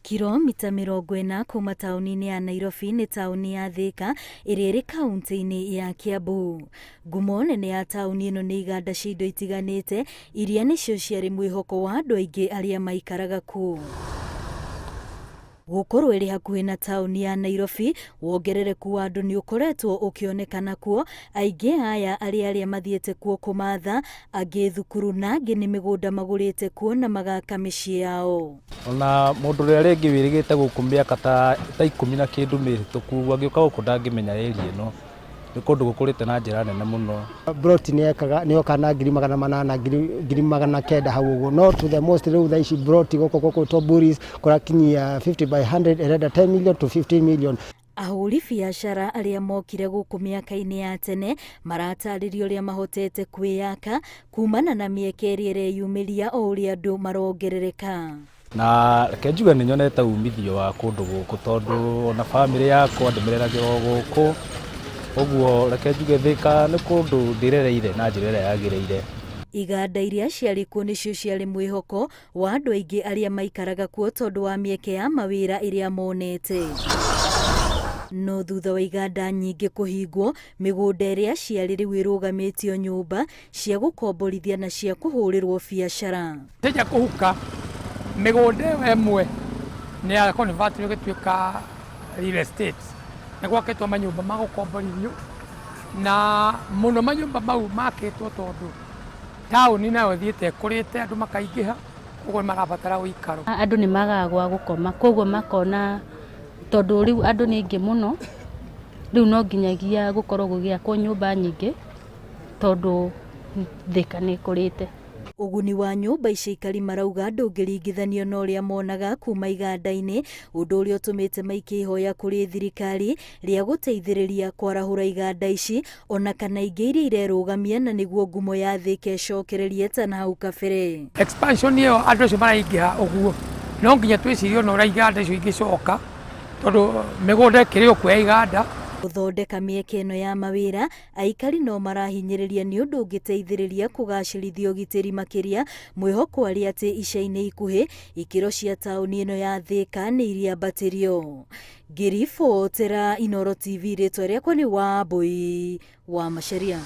Kiromita 40 kuma taũni-inĩ ya Nairobi nĩ taũni ya Thika ĩrĩa ĩrĩ kaunti-inĩ ya Kiambu. Ngumo nene ya taũni ĩno nĩ iganda cia indo itiganĩte iria nĩcio ciarĩ mwĩhoko wa andũ aingĩ arĩa maikaraga kuo. Gũkorwo ĩrĩ hakuhĩ na taũni ya Nairobi, wongerereku wa andũ nĩ ũkoretwo ũkĩonekana kuo, aingĩ aya arĩ arĩa mathiĩte kuo kũmatha, angĩ thukuru na angĩ nĩ mĩgũnda magũrĩte kuo na magaka mĩciĩ yao. Ona mũndũ ũrĩa rĩngĩ wĩrĩgĩte gũkũ mĩaka ta 10 na kĩndũ mĩhĩtũku angĩũka gũkũ ndangĩmenya area ĩno. Nĩ kũndũ gũkũrĩte na njĩra nene mũno. Plot nĩ ekaga nĩ yoka na 800,000, 900,000 hau ũguo, no to the most rĩu thaa ici plot gũkũ gũkũ Buris kũrakinyia 50 by 100 ĩrenda 10 million to 15 million. Ahũri biacara arĩa mokire gũkũ mĩaka-inĩ ya tene maratarĩria ũrĩa mahotete kwĩyaka kumana na mĩeke ĩrĩa ĩreyumĩria o ũrĩa andũ marongerereka. Na reke njuge nĩ nyonete umithio wa kũndũ gũkũ tondũ ona bamĩrĩ yakwa ndĩmĩreragĩra o gũkũ. Ũguo reke njuge Thika nĩ kũndũ ndĩrereire na njĩra ĩrĩa yagĩrĩire. Iganda iria ciarĩ kuo nĩcio ciarĩ mwĩhoko wa andũ aingĩ arĩa maikaraga kuo tondũ wa mĩeke ya mawĩra ĩrĩa monete. No thutha wa iganda nyingĩ kũhingwo, mĩgũnda ĩrĩa ciarĩ rĩu ĩrũgamĩtio nyũmba cia gũkomborithia na cia kũhũrĩrwo biacara. Tija kũhuka mĩgũnda ĩyo ĩmwe nĩ ya convert ĩgĩtuĩka real estate, nĩ gwakĩtwo manyũmba ma gũkomborithio, na mũno manyũmba mau makĩtwo tondũ taũni nayo ĩthiĩte ĩkũrĩte, andũ makaingĩha, koguo nĩ marabatara ũikaro. Andũ nĩ magaga gwa gũkoma, koguo makona tondũ rĩu andũ nĩ aingĩ mũno, rĩu no nginyagia gũkorwo gũgĩakwo nyũmba nyingĩ tondũ Thika nĩ ĩkũrĩte. Ũguni wa nyũmba ici aikari marauga ndũngĩringithanio na ũrĩa monaga kuma iganda-inĩ, ũndũ ũrĩa ũtũmĩte maikie ihoya kũrĩ thirikari rĩa gũteithĩrĩria kwarahũra iganda ici ona kana ingĩ iria irerũgamia na nĩguo ngumo ya Thika ĩcokererie ta na hau kabere. Expansion ĩyo andũ acio maraingĩha ũguo, no nginya twĩcirie ona ũrĩa iganda icio ingĩcoka tondũ mĩgũnda ĩkĩrĩ o kuo ya iganda. Gũthondeka mĩeke ĩno ya mawĩra aikari no marahinyĩrĩria nĩ ũndũ ũngĩteithĩrĩria kũgacĩrithia ũgitĩri makĩria, mwĩhoko arĩ atĩ ica-inĩ ikuhĩ ikĩro cia taũni ĩno ya Thika nĩ iriambatĩrio. Ngĩribotera Inooro TV, rĩtwa rĩakwa nĩ Wambui wa Macharia.